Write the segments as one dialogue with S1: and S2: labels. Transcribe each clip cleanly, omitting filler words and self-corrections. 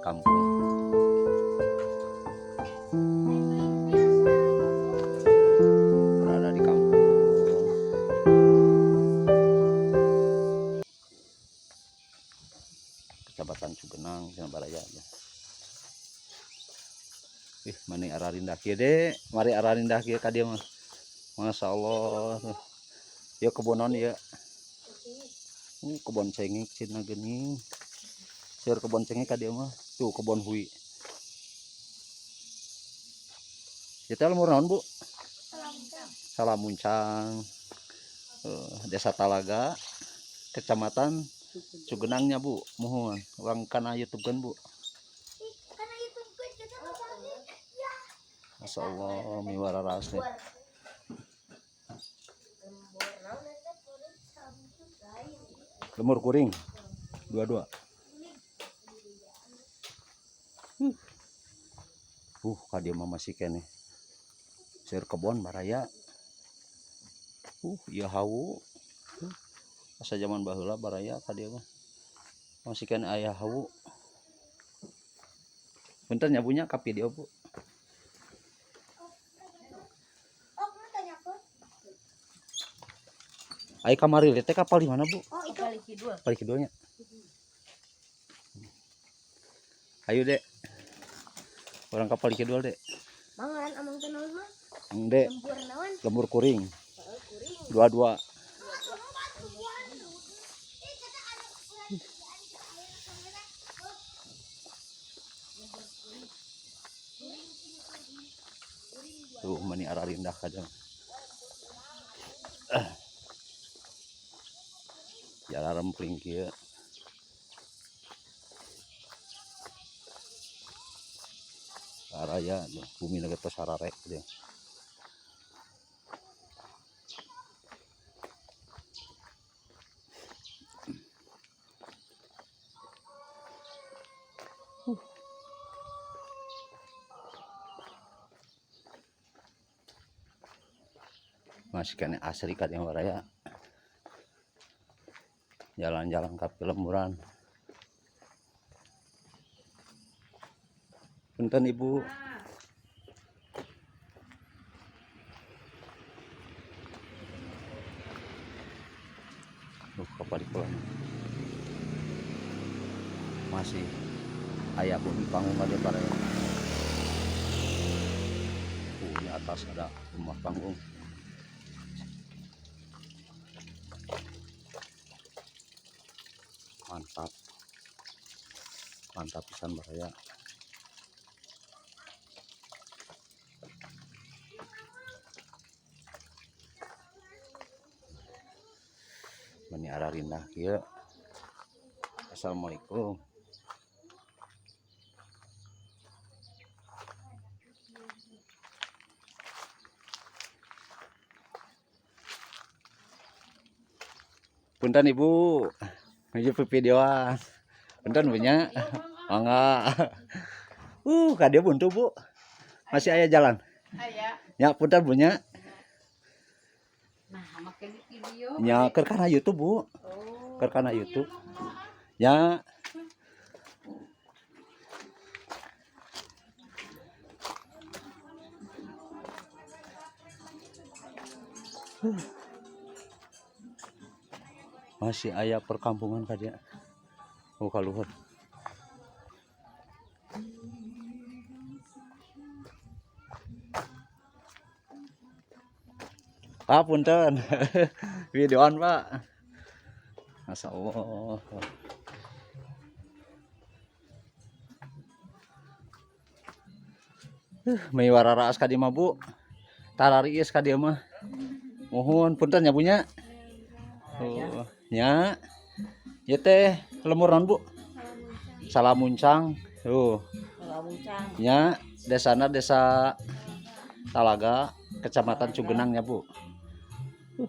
S1: kampung. Berada di kampung Kecamatan Cugenang cenah baraya. Ih, mani ararindah kieu de, mari ararindah kieu ka dieu mah. Masya Allah. Ya kebonan ya. Kebon cengek cenah geuning. Seur kebon cengek ka dieu mah. Tuh kebon hui. Ieu teh lembur naon, Bu? Salamuncang. Desa Talaga, Kecamatan Cugenangnya, Bu. Muhun. Urang kana YouTube kan, Bu. Masya Allah, miwara rasa. Lemur kuring. Dua-dua. Ka dieu mah masih keneh. Seur kebon baraya. Ieu hawu. Asa zaman baheula baraya ka dieu mah. Masih keneh aya hawu. Punten nya Bu nya ka video, Bu. Ai kamari teh kapal di mana, Bu?
S2: Oh, itu.
S3: Kali kidul.
S1: Kali kidulnya. Ayo, Dek. Orang kapal kidul, Dek.
S2: Mangan amang teh naon mah?
S1: Dek,
S2: Lembur naon?
S1: Lembur kuring.
S2: Heeh, kuring.
S1: Dua-dua. Tuh, mani ararindah kadang. Jalan rempling kieu. Araya bumi naga tos hararek dia. Masih kena asri kat yang baraya. Jalan-jalan ke lemburan. Punten Ibu. Duh, kapal pulang. Masih aya bumi panggung ada baraya. Di atas ada rumah panggung. Mantap. Mantap pisan baraya. Meni ararindah kieu. Assalamualaikum. Punten Ibu. Nuju videoan. Punten punya. Mangga. Ka dieu buntu, Bu. Masih aya jalan.
S3: Aya.
S1: Ya, punten punya.
S3: Nah, make di video.
S1: Nya keur kana YouTube, Bu.
S3: Oh.
S1: Keur kana YouTube. Ya. Masih aya perkampungan ka dieu. Oh, kaluhur. Pak, punten. Videoan, Pak. Masya Allah. Mei wararaas ka dieu mah, Bu. Tarariis ka dieu mah. Muhun punten nya punya. Oh, nya. Ieu teh lemur naon, Bu? Salamuncang. Tuh.
S3: Salamuncang.
S1: Nya, desana desa Talaga, Kecamatan Cugenang ya, Bu.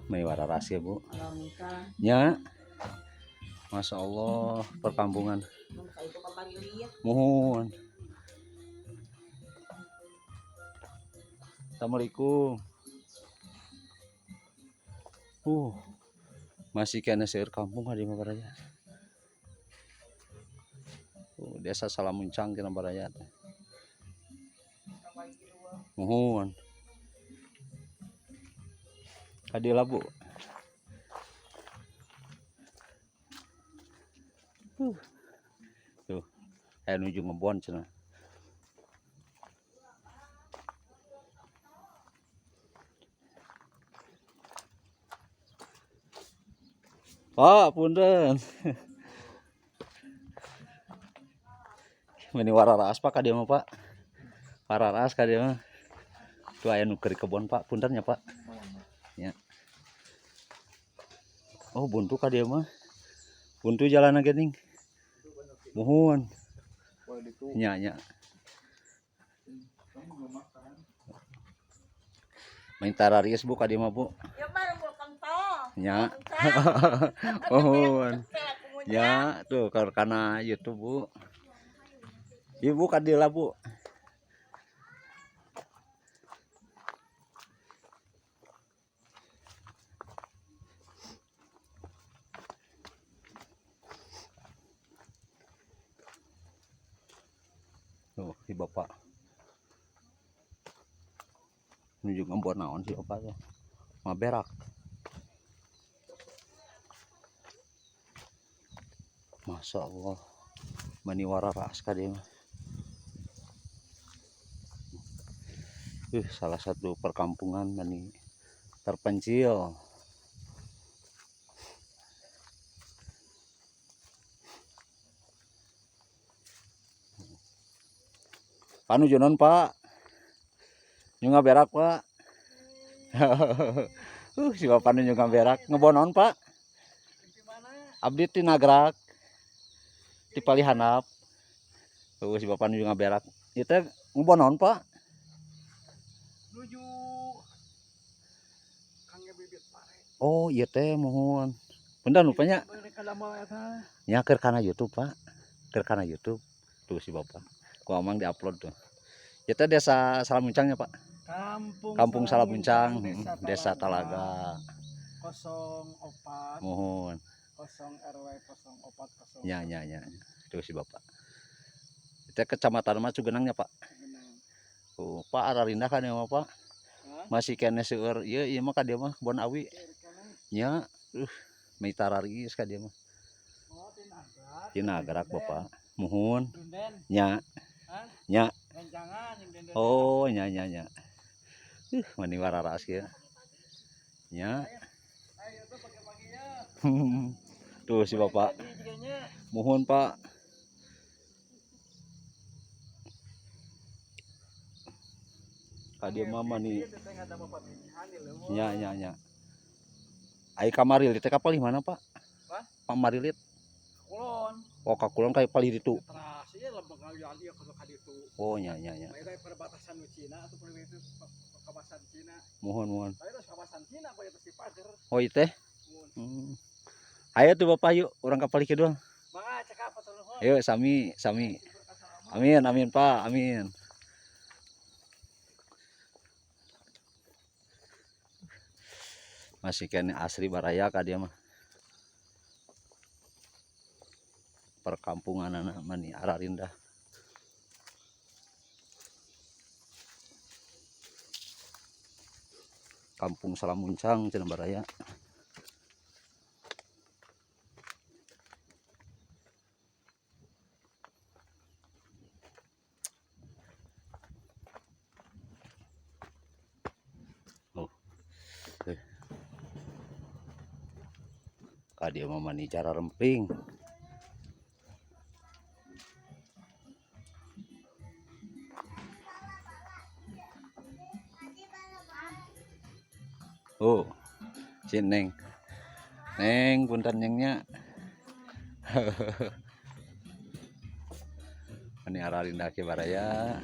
S1: Mei wararas ya, Bu.
S3: Salamuncang.
S1: Nya. Masya Allah, perkampungan. Muhun. Assalamualaikum. Masih kena seueur kampung di mah baraya. Desa Salamuncang cenah baraya teh. Muhun. Ka dieu lah, Bu. Tuh, aya nuju ngebon cenah. Pak, punten. Meni wararaas Pak ka dieu mah, Pak. Wararaas ka dieu mah. Tuh aya nu keur kebon, Pak. Punten ya, Pak. Ya. Oh, buntu ka dieu mah. Buntu jalanna geuning. Muhun. Nya, nya. Main tararis Bu ka dieu mah, Bu.
S3: Ya baru gua kentol.
S1: Nya. Muhun. Ya, tuh karena YouTube, Bu. Ibu ka dieu lah, Bu. Tuh, si bapak. Nuju ngebon naon si bapak teh. Maberak. Masya Allah. Mani wararaas ka dieu mah. Salah satu perkampungan mani terpencil. Panuju naon, Pak? Nuju ngaberak, Pak. Si bapak nuju ngaberak. Ngebon naon, Pak? Abdi ti Nagrak. Ti Palihanap. Tuh si bapak nuju ngaberak. Ieu teh ngebon naon, Pak?
S4: Nuju kangge bibit pare.
S1: Oh, ieu teh muhun. Punten rupanya
S4: Mereka lama eta.
S1: nya keur kana YouTube, Pak. Keur kana YouTube. Tuh si bapak. Ku amang diupload tuh. Ieu teh desa Salamuncang ya, Pak?
S4: Kampung
S1: Kampung Salamuncang,
S4: Desa
S1: Desa Talaga.
S4: 04
S1: Muhun.
S4: 0 RW 04 0.
S1: Nya nya nya. Tuh si bapak. Itu kecamatan mah Cugenang ya, Pak. Tuh, Pak ararindah kan ya mah, Pak.
S4: Hah?
S1: Masih keneh seueur ieu ieu mah ka dieu mah kebon awi. Nya, mei tararis ka dieu mah.
S4: Oh, ti Nagrak.
S1: Ti Nagrak, Bapak. Muhun.
S4: Dunden.
S1: Nya.
S4: Hah?
S1: Nya.
S4: Rencangan jeung denden.
S1: Oh, nya nya nya. Mani wararaas kieu. Nya.
S4: Ayo tuh pagi-pagi ya.
S1: Tuh si bapak.
S4: Jadi jiganya.
S1: Muhun, Pak. Ka dieu mah mani
S4: Ieu teh ada bapak pilihan di leuweung.
S1: nya nya nya. Ai ka Marilit teh ka palih mana, Pak?
S4: Hah?
S1: Pak Marilit.
S4: Kulon.
S1: Oh, ka kulon ka palih ditu.
S4: Teras ieu lembang ngalian ieu ka ditu.
S1: Oh, nya nya nya.
S4: Bae perbatasan nu Cina atau itu kawasan Cina.
S1: Muhun muhun.
S4: Bae terus kawasan Cina bae terus pager.
S1: Oh, ieu teh.
S4: Mun.
S1: Ayo tuh Bapak yuk, urang ka palih kidul.
S4: Mangga cekap atuh nuhun.
S1: Ayo sami sami. Amin amin Pak, amin. Masih keneh asri baraya ka dieu mah. Perkampungan anak mani ararindah. Kampung Salamuncang cenah baraya. Oh. Ka dieu mah mani cara remping. Oh, si Neng. Neng, punten nyengnya. Ini ararindah ke baraya.